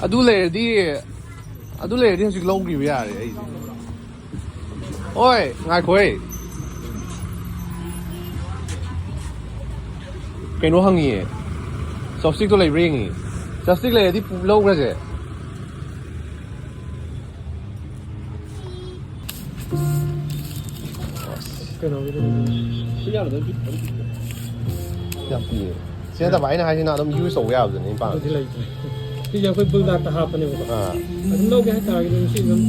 ꯑꯗꯨ ꯂꯩꯔꯗꯤ, ꯑꯗꯨ ꯂꯩꯔꯗꯤ ꯍꯧꯖꯤꯛ ꯂꯧꯈꯤꯕ ꯌꯥꯔꯦ ꯑꯩꯁꯦ꯫ ꯍꯣꯏ, ꯉꯥꯏꯈꯣꯍꯦ꯫ ꯀꯩꯅꯣ ꯍꯪꯉꯤꯌꯦ꯫ ꯆꯣꯞꯁꯇꯤꯛꯇꯣ ꯂꯩꯕ꯭ꯔꯥ ꯌꯦꯡꯉꯤ꯫ ꯆꯣꯞꯁꯇꯤꯛ ꯂꯩꯔꯗꯤ ꯄꯨ-, ꯂꯧꯈ꯭ꯔꯁꯦ꯫ ꯀꯩꯅꯣꯒꯤꯗꯨꯅꯤ꯫ ꯌꯥꯝ ꯄꯤꯌꯦ꯫ ꯁꯤ ꯅꯠꯇꯕ ꯑꯩꯅ ꯍꯥꯏꯁꯤꯅ ꯑꯗꯨꯝ ꯌꯨꯁ ꯇꯧꯕ ꯌꯥꯕꯗꯨꯅꯤ ꯑꯩꯅ ꯄꯥꯝꯃꯤꯁꯦ꯫ ꯑꯗꯨꯗꯤ ꯂꯩꯇ꯭ꯔꯦ꯫ ꯁꯤꯁꯦ ꯑꯩꯈꯣꯏ ꯕꯨꯜꯗꯥꯛꯇ ꯍꯥꯞꯄꯅꯦꯕꯀꯣ꯫ ꯑꯥ꯫ ꯑꯗꯨꯝ ꯂꯧꯒꯦ ꯍꯥꯏꯇꯥꯔꯒꯗꯤ ꯑꯗꯨꯝ ꯁꯤ ꯑꯗꯨꯝ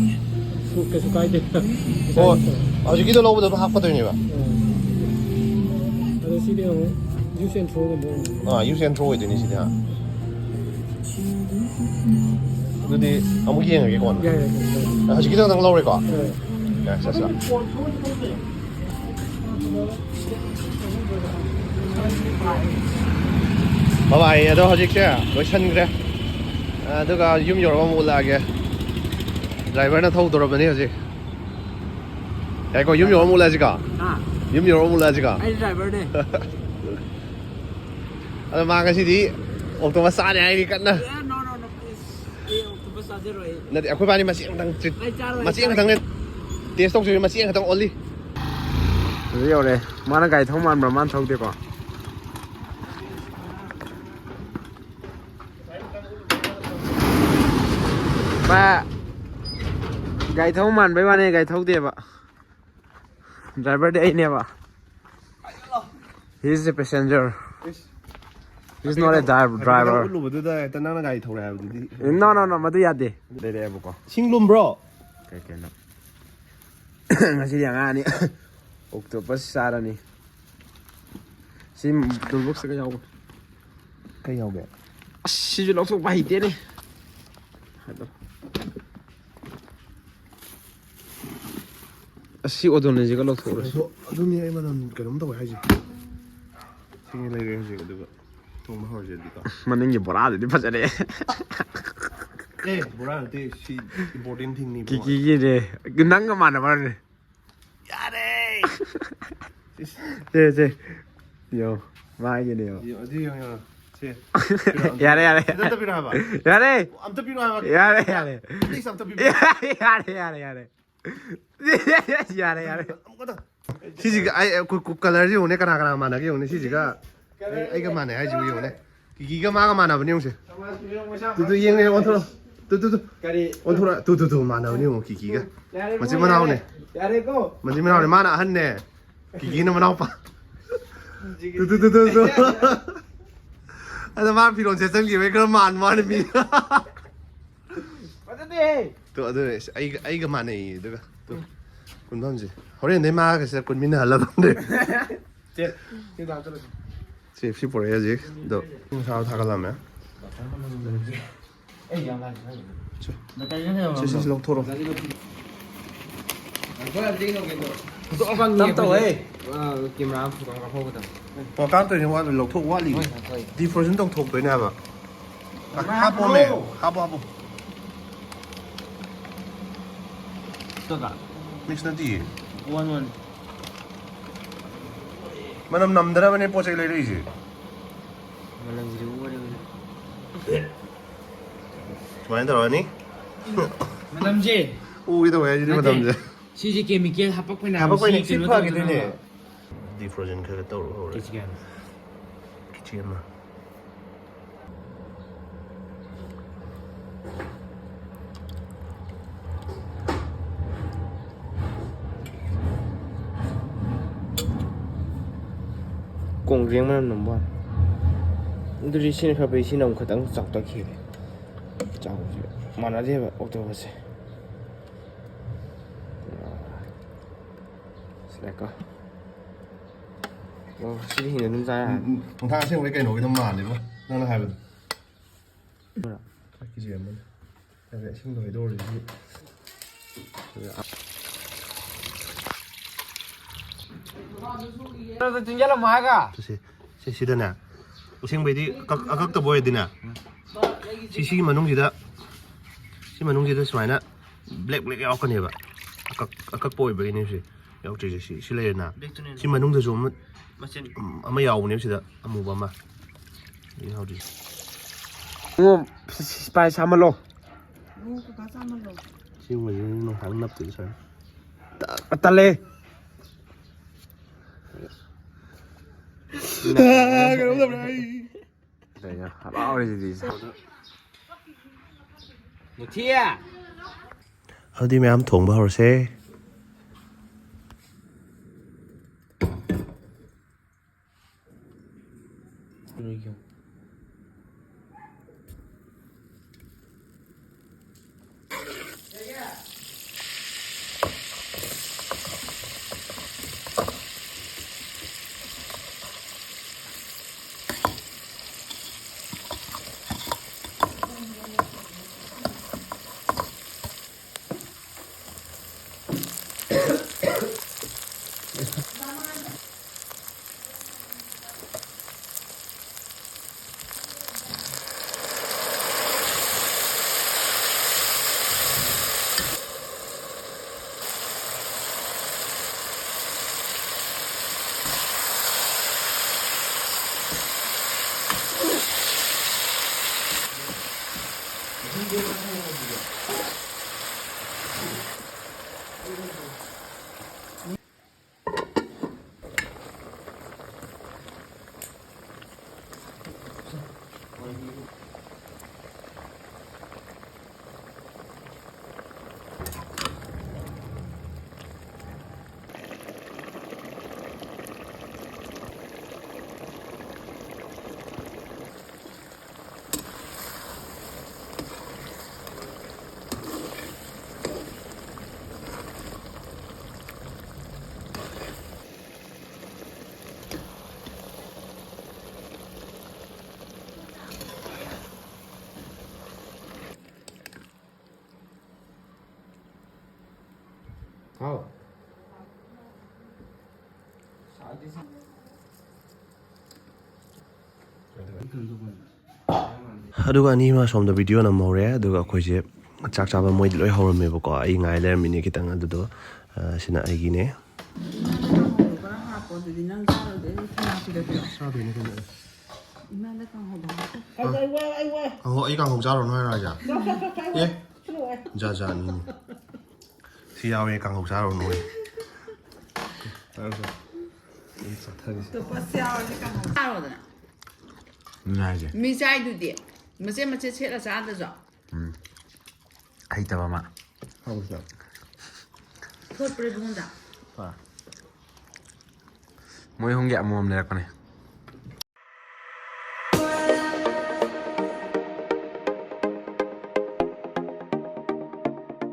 ꯀꯩꯁꯨ ꯀꯥꯏꯗꯦ꯫ ꯑꯣ, ꯍꯧꯖꯤꯛꯀꯤꯗꯣ ꯂꯧꯕꯗ ꯑꯗꯨꯝ ꯍꯥꯞꯀꯗꯣꯏꯅꯦꯕ? ꯑꯥ꯫ ꯑꯗꯣ ꯁꯤꯗꯤ ꯑꯃꯨꯛ use and throwꯒꯨꯝꯕ ꯑꯣꯏꯅ꯫ ꯑꯥ, use and throw ꯑꯣꯏꯗꯣꯏꯅꯤ ꯁꯤꯗꯤ, ꯍꯥ? ꯑꯗꯨꯗꯤ ꯑꯃꯨꯛ ꯌꯦꯡꯉꯒꯦꯀꯣ꯫ ꯌꯥꯏ, ꯌꯥꯏ, ꯌꯥꯏ꯫ ꯍꯧꯖꯤꯛꯀꯤꯗꯣ ꯅꯪ ꯂꯧꯔꯦꯀꯣ? ꯌꯥꯏ꯫ ꯌꯥꯏ, ꯆꯠ, ꯆꯠ꯫ ꯕꯕꯥꯏ, ꯑꯗꯣ ꯍꯧꯖꯤꯛꯁꯦ ꯂꯣꯏꯁꯟꯈ꯭ꯔꯦ꯫ ꯑꯗꯨꯒ ꯌꯨꯝ ꯌꯧꯔꯒ ꯑꯃꯨꯛ ꯎꯠꯂꯛꯑꯒꯦ꯫ ꯗ꯭ꯔꯥꯏꯚꯔꯅ ꯊꯧꯗꯣꯔꯕꯅꯤ ꯍꯧꯖꯤꯛ꯫ ꯌꯥꯏꯀꯣ, ꯌꯨꯝ ꯌꯧꯔꯒ ꯑꯃꯨꯛ ꯎꯠꯂꯛꯑꯁꯤꯀꯣ? ꯍꯥ? ꯌꯨꯝ ꯌꯧꯔꯒ ꯑꯃꯨꯛ ꯎꯠꯂꯛꯑꯁꯤꯀꯣ? ꯑꯩ ꯗ꯭ꯔꯥꯏꯚꯔꯅꯦ꯫ ꯑꯗꯣ ꯃꯥ ꯉꯁꯤꯗꯤ octopus ꯆꯥꯅꯤ ꯍꯥꯏꯔꯤ ꯀꯟꯅ꯫ ꯑꯦ, no, no, no, please. ꯑꯩ octopus ꯆꯥꯖꯔꯣꯏ ꯑꯩ꯫ ꯅꯠꯇꯦ, ꯑꯩꯈꯣꯏ ꯕꯥꯅꯤ ꯃꯆꯦ ꯑꯃꯇꯪ treat, ꯑꯩ ꯆꯥꯔꯣꯏ, ꯃꯆꯦ ꯆꯥꯔꯣꯏ꯫ ꯑꯃꯈꯛꯇꯪꯅꯦ taste ꯇꯧꯁꯦ, ꯃꯆꯦ ꯑꯃꯈꯛꯇꯪ only꯫ ꯑꯗꯨ ꯌꯧꯔꯦ꯫ ꯃꯥꯅ ꯒꯥꯔꯤ ꯊꯧ ꯃꯥꯟꯕ꯭ꯔꯥ? ꯃꯥꯅ ꯊꯧꯗꯦꯀꯣ꯫ ꯃꯥ ꯒꯥꯔꯤ ꯊꯧ ꯃꯥꯟꯕꯩ ꯋꯥꯅꯦ, ꯒꯥꯔꯤ ꯊꯧꯗꯦꯕ꯫ ꯗ꯭ꯔꯥꯏꯚꯔꯗꯤ ꯑꯩꯅꯦꯕ꯫ He is a passenger. He is not a driver, driver. ꯎꯠꯂꯨꯕꯗꯨꯗ ꯍꯦꯛꯇ ꯅꯪꯅ ꯒꯥꯔꯤ ꯊꯧꯔꯦ ꯍꯥꯏꯕꯗꯨꯗꯤ꯫ No, no, no, ꯃꯗꯨ ꯌꯥꯗꯦ꯫ ꯂꯩꯔꯛꯑꯦꯕꯀꯣ꯫ ꯁꯤꯡ ꯂꯨꯝꯕ꯭ꯔꯣ? ꯀꯩ ꯀꯩꯅꯣ? ꯉꯁꯤꯗꯤ ꯑꯉꯥꯡ ꯑꯅꯤ octopus ꯆꯥꯔꯅꯤ꯫ ꯁꯤ tool boxꯇꯒ ꯌꯥꯎꯕ꯫ ꯀꯩ ꯌꯥꯎꯒꯦ? ꯑꯁ, ꯁꯤꯁꯨ ꯂꯧꯊꯣꯛꯄ ꯍꯩꯇꯦꯅꯦ꯫ ꯑꯗꯣ꯫ ꯑꯁ, ꯁꯤ ꯑꯣꯗꯣꯅꯤꯁꯤꯒ ꯂꯧꯊꯣꯛꯎꯔꯁꯤ꯫ ꯑꯗꯣ ꯑꯗꯨꯅꯤ ꯑꯩ ꯃꯅꯝ ꯀꯩꯅꯣꯝ ꯇꯧꯋꯦ ꯍꯥꯏꯁꯦ꯫ ꯁꯤꯡ ꯂꯩꯔꯦ ꯍꯧꯖꯤꯛ, ꯑꯗꯨꯒ ꯊꯣꯡꯕ ꯍꯧꯔꯁꯦ ꯑꯗꯨꯗꯤꯀꯣ꯫ ꯃꯅꯤꯡꯒꯤ ꯕꯣꯔꯥꯗꯨꯗꯤ ꯐꯖꯔꯦ꯫ ꯑꯦ, ꯕꯣꯔꯥ ꯅꯠꯇꯦ, ꯁꯤ important thingꯅꯤ, ꯏꯕꯨꯡꯉꯣ꯫ ꯀꯤꯀꯤꯒꯤꯅꯦ꯫ ꯅꯪꯒ ꯃꯥꯟꯅꯕ꯭ꯔꯅꯦ? ꯌꯥꯔꯦ! ꯏꯁ꯫ ꯁꯦ, ꯁꯦ꯫ ꯌꯦꯡꯉꯣ, ꯃꯥꯒꯤꯅꯦ ꯌꯦꯡꯉꯣ꯫ ꯌꯦꯡꯉꯣ, ꯑꯗꯨ ꯌꯦꯡꯉꯣ, ꯌꯦꯡꯉꯣ꯫ ꯁꯦ꯫ ꯌꯥꯔꯦ, ꯌꯥꯔꯦ꯫ ꯁꯤꯗ ꯑꯝꯇ ꯄꯤꯔꯛꯑꯣ ꯍꯥꯏꯕ꯫ ꯌꯥꯔꯦ! ꯑꯝꯇ ꯄꯤꯔꯛꯑꯣ ꯍꯥꯏꯕ꯫ ꯌꯥꯔꯦ, ꯌꯥꯔꯦ꯫ Please, ꯑꯝꯇ ꯄꯤꯕꯤꯌꯨ꯫ ꯌꯥꯔꯦ, ꯌꯥꯔꯦ, ꯌꯥꯔꯦ, ꯌꯥꯔꯦ꯫ ꯌꯥꯔꯦ, ꯌꯥꯔꯦ꯫ ꯑꯃꯨꯛꯀ ꯇꯧ꯫ ꯁꯤꯁꯤꯒ ꯑꯩ, ꯑꯩ, ꯀꯨ-, ꯀꯨ-, colourꯁꯤ ꯌꯦꯡꯉꯨꯅꯦ, ꯀꯅꯥ ꯀꯅꯥ ꯃꯥꯟꯅꯒꯦ ꯌꯦꯡꯉꯨꯅꯦ, ꯁꯤꯁꯤꯒ ꯑꯩ, ꯑꯩꯒ ꯃꯥꯟꯅꯩ ꯍꯥꯏꯁꯤꯕꯨ ꯌꯦꯡꯉꯨꯅꯦ꯫ ꯀꯤꯀꯤꯒ ꯃꯥꯒ ꯃꯥꯟꯅꯕꯅꯦ ꯌꯦꯡꯉꯨꯁꯦ꯫ ꯇꯨ, ꯇꯨ, ꯌꯦꯡꯉꯦ, ꯑꯣꯟꯊꯣꯔꯛꯑꯣ꯫ ꯇꯨ, ꯇꯨ, ꯇꯨ꯫ ꯀꯔꯤ? ꯑꯣꯟꯊꯣꯔꯛꯑꯣ꯫ ꯇꯨ, ꯇꯨ, ꯇꯨ, ꯃꯥꯟꯅꯕꯅꯦ ꯌꯦꯡꯉꯣ, ꯀꯤꯀꯤꯒ꯫ ꯌꯥꯔꯦ, ꯃꯆꯤꯟ ꯃꯅꯥꯎꯅꯦ꯫ ꯌꯥꯔꯦꯀꯣ꯫ ꯃꯆꯤꯟ ꯃꯅꯥꯎꯅꯦ꯫ ꯃꯥꯅ ꯑꯍꯟꯅꯦ꯫ ꯀꯤꯀꯤꯅ ꯃꯅꯥꯎꯄꯥ꯫ ꯇꯨ, ꯇꯨ, ꯇꯨ, ꯇꯨ, ꯇꯨ꯫ ꯑꯗ ꯃꯥ ꯐꯤꯔꯣꯟ ꯁꯦꯠꯆꯟꯈꯤꯕꯩ ꯈꯔ ꯃꯥꯟꯕ ꯋꯥꯅꯤ ꯃꯤ꯫ ꯐꯖꯗꯦꯍꯦ꯫ ꯇꯣ, ꯑꯗꯨꯅꯦ, ꯑꯁ, ꯑꯩꯒ, ꯑꯩꯒ ꯃꯥꯟꯅꯩꯌꯦ ꯑꯗꯨꯒ꯫ ꯇꯣ, ꯀꯨꯟꯐꯝꯁꯦ꯫ ꯍꯣꯔꯦꯟꯗꯩ ꯃꯥꯒ ꯁꯤꯗ ꯀꯨꯟꯃꯤꯟꯅꯍꯜꯂꯗꯧꯅꯦ꯫ ꯁꯦ, ꯁꯤ ꯇꯥꯛꯇꯔꯁꯤ꯫ ꯁꯤ, ꯁꯤ ꯄꯨꯔꯛꯑꯦ ꯍꯧꯖꯤꯛ꯫ ꯑꯗꯣ, ꯅꯨꯡꯁꯥ ꯊꯥꯒꯠꯂꯝꯃꯦ꯫ ꯑꯩ ꯌꯥꯝ ꯂꯥꯏ ꯁꯤ, ꯁꯤ, ꯁꯤ ꯂꯧꯊꯣꯔꯛꯑꯣ꯫ ꯐꯣꯇꯣ ꯌꯥꯝ ꯊꯤ ꯇꯧꯒꯦ ꯇꯧꯔꯣ꯫ ꯐꯣꯇꯣ ꯌꯥꯝ ꯄꯪꯉꯦ ꯇꯞ ꯇꯧꯋꯦ꯫ ꯑꯩꯈꯣꯏꯁꯦ꯫ ꯑ, ꯀꯦꯃꯦꯔꯥ ꯑꯃ ꯐꯣꯇꯣ ꯑꯃ ꯀꯥꯞꯍꯧꯒꯗꯕꯅꯤ꯫ ꯑꯣ, ꯀꯥꯞꯇꯣꯏꯅꯦ, ꯋꯥꯠꯂꯤ, ꯂꯧꯊꯣꯛ, ꯋꯥꯠꯂꯤ꯫ ꯍꯣꯏ, ꯍꯣꯏ꯫ Deep frozen ꯇꯧꯊꯣꯛꯇꯣꯏꯅꯦ ꯍꯥꯏꯕ꯫ ꯍꯥꯞꯄꯣꯃꯦ꯫ ꯍꯥꯞꯄꯣ, ꯍꯥꯞꯄꯣ꯫ ꯃꯤꯛꯁ ꯅꯠꯇꯤꯌꯦ꯫ One one. ꯃꯅꯝ ꯅꯝꯗꯅꯕꯅꯦ ꯄꯣꯠ ꯆꯩ ꯂꯩꯔꯛꯏꯁꯦ꯫ ꯃꯅꯝꯁꯤꯗꯤ ꯎꯔꯦ ꯍꯧꯖꯤꯛ꯫ ꯁꯨꯃꯥꯏꯅ ꯇꯧꯔꯅꯤ꯫ ꯃꯅꯝꯁꯦ꯫ ꯎꯒꯦ ꯇꯧꯋꯦ ꯍꯥꯏꯁꯤꯗꯤ ꯅꯠꯇꯦ꯫ ꯃꯅꯝꯁꯦ꯫ ꯁꯤꯁꯦ chemical ꯍꯥꯞꯄꯛꯄꯅꯦ ꯍꯥꯏꯕ꯫ ꯍꯥꯞꯄꯛꯄꯩꯅꯦ꯫ ꯁꯤ ꯁꯤ ꯀꯩꯅꯣ ꯐꯒꯤꯗꯣꯏꯅꯦ꯫ ꯇꯧꯗꯅꯕ꯫ Deep frozen ꯈꯔ ꯈꯔ ꯇꯧꯔꯒ ꯍꯧꯔꯦ꯫ ꯀꯦꯖꯤ ꯀꯌꯥꯅꯣ? ꯀꯦꯖꯤ ꯑꯃ꯫ ꯀꯣꯡꯒ꯭ꯔꯦꯡ ꯃꯅꯝ ꯅꯝꯕ ꯋꯥꯅꯤ꯫ ꯑꯗꯨꯗꯤ ꯁꯤꯅ ꯈꯔ ꯐꯩ, ꯁꯤꯅ ꯑꯃꯨꯛ ꯈꯤꯇꯪ ꯆꯥꯎꯇꯛ ꯍꯦꯜꯂꯦ꯫ ꯆꯥꯎꯕꯁꯦ ꯃꯥꯟꯅꯗꯦꯕ octopus ꯁꯦ꯫ ꯁꯤꯂꯦꯀꯣ꯫ ꯑꯣ, ꯁꯤꯗꯤ ꯍꯤꯡꯅ ꯑꯗꯨꯝ ꯆꯥ ꯌꯥꯔꯦ꯫ ꯎꯝ, ꯎꯝ꯫ ꯈꯣꯡꯊꯥꯡ ꯑꯁꯦꯡꯕꯩ ꯀꯩꯅꯣꯒꯤꯗꯣ ꯃꯥꯜꯂꯦꯕ, ꯅꯪꯅ ꯍꯥꯏꯕꯗꯣ꯫ ꯈꯔ ꯀꯤꯖꯩ ꯑꯃꯅꯤ꯫ ꯍꯥꯏꯐꯦꯠ ꯏꯁꯤꯡꯗꯣ ꯍꯩꯗꯣꯛꯎꯔꯁꯤ꯫ ꯆꯤꯡꯖꯜꯂꯝꯃꯣ ꯍꯥꯏꯒ꯫ ꯁꯦ, ꯁꯦ, ꯁꯤꯗꯅꯦ, ꯑꯁꯦꯡꯕꯩꯗꯤ ꯑꯀꯛ-, ꯑꯀꯛꯇꯕ ꯑꯣꯏꯔꯗꯤꯅꯦ, ꯁꯤ, ꯁꯤꯒꯤ ꯃꯅꯨꯡꯁꯤꯗ, ꯁꯤ ꯃꯅꯨꯡꯁꯤꯗ ꯁꯨꯃꯥꯏꯅ black black ꯌꯥꯎꯔꯛꯀꯅꯦꯕ꯫ ꯑꯀꯛ-, ꯑꯀꯛꯄ ꯑꯣꯏꯕꯒꯤꯅꯦ ꯁꯤ ꯌꯥꯎꯗ꯭ꯔꯤꯁꯦ꯫ ꯁꯤ, ꯁꯤ ꯂꯩꯔꯦꯅ꯫ Black ꯇꯨꯅꯦ꯫ ꯁꯤ ꯃꯅꯨꯡꯗꯁꯨ ꯑꯃ, ꯃꯆꯤꯟ꯫ ꯑꯃ ꯌꯥꯎꯕꯅꯦꯕ ꯁꯤꯗ, ꯑꯃꯨꯕ ꯑꯃ꯫ ꯁꯤ ꯌꯥꯎꯗ꯭ꯔꯤꯁꯦ꯫ ꯏꯕꯨꯡꯉꯣ, spice ꯍꯥꯞꯃꯜꯂꯣ꯫ ꯏꯕꯨꯡꯉꯣ, ꯀꯀꯥ ꯆꯥꯃꯜꯂꯣ꯫ ꯁꯤꯒꯨꯝꯕꯁꯤꯅ ꯅꯣꯡꯈꯥꯡ ꯅꯞꯇꯣꯏꯁꯦ ꯁꯨꯃꯥꯏꯅ꯫ ꯇ-, ꯇꯜꯂꯦ꯫ ꯀꯩꯅꯣꯝ ꯇꯧꯔꯦ ꯑꯩ꯫ ꯀꯩꯅꯣ ꯍꯔꯥꯎꯔꯤꯁꯤꯗꯤ꯫ ꯃꯨꯊꯤ! ꯑꯗꯨꯗꯤ ꯃꯌꯥꯝ ꯊꯣꯡꯕ ꯍꯧꯔꯁꯦ꯫ ꯍꯥꯎ꯫ ꯑꯗꯨꯒ ꯑꯅꯤꯃ ꯁꯣꯝꯗ ꯚꯤꯗꯤꯑꯣ ꯅꯝꯍꯧꯔꯦ꯫ ꯑꯗꯨꯒ ꯑꯩꯈꯣꯏꯁꯦ ꯆꯥꯛ ꯆꯥꯕ ꯃꯣꯏꯗꯤ ꯂꯣꯏ ꯍꯧꯔꯝꯃꯦꯕꯀꯣ, ꯑꯩ ꯉꯥꯏ ꯂꯩꯔꯝꯃꯤꯅꯦ ꯈꯤꯇꯪ꯫ ꯑꯗꯨꯗꯣ, ꯑ, ꯁꯤꯅ ꯑꯩꯒꯤꯅꯦ꯫ ꯈꯔ ꯍꯥꯞꯄꯣ ꯑꯗꯨꯗꯤ꯫ ꯅꯪ ꯆꯥꯔꯣꯏꯗꯤ ꯑꯩ ꯊꯝꯃꯛꯈꯤꯗꯕꯤꯔꯣ? ꯆꯥꯗꯣꯏꯅꯦ ꯀꯩꯅꯣ꯫ ꯏꯃꯥꯅ ꯀꯥꯡꯍꯧ ꯍꯥꯞꯄꯣ꯫ ꯀꯥꯡꯍꯧ ꯑꯩ ꯋꯥ-, ꯑꯩ ꯋꯥ-, ꯀꯥꯡꯍꯧ ꯑꯩ ꯀꯥꯡꯍꯧ ꯆꯥꯔꯨꯔꯅꯨ ꯍꯥꯏꯔꯣ ꯍꯥꯏꯁꯦ? ꯆꯥꯎ, ꯆꯥꯎ, ꯆꯥꯎ, ꯆꯥꯎ, ꯑꯦ? ꯆꯥꯎ, ꯑꯩ ꯋꯥ-, ꯖꯥꯠ ꯖꯥꯠꯅꯤꯅꯦ꯫ ꯁꯤ ꯌꯥꯎꯋꯦ ꯀꯥꯡꯍꯧ ꯆꯥꯔꯨꯔꯅꯨ ꯍꯥꯏ꯫ ꯆꯥꯔꯣ, ꯆꯥꯔꯣ꯫ ꯑꯩ ꯆꯥꯊꯔꯤꯁꯦ꯫ ꯑꯣꯛꯇꯣꯄꯁ ꯌꯥꯎꯔꯗꯤ ꯀꯥꯡꯍꯧ ꯆꯥꯔꯣꯗꯅ꯫ ꯑꯗꯨꯅ ꯍꯥꯏꯁꯦ꯫ ꯃꯤ ꯆꯥꯏꯗꯨꯗꯤ ꯃꯆꯦꯠ ꯃꯆꯦꯠ ꯁꯦꯠꯂ ꯆꯥꯗ꯭ꯔꯁꯨ꯫ ꯎꯝ꯫ ꯍꯩꯇꯕ ꯑꯃ꯫ ꯍꯧꯁꯦ꯫ ꯊꯣꯠꯄ꯭ꯔꯥ ꯏꯕꯨꯡꯉꯣꯗ? ꯍꯣꯏ꯫ ꯃꯣꯏ ꯑꯍꯨꯝꯒꯤ ꯑꯃꯃꯝ ꯂꯩꯔꯛꯄꯅꯦ꯫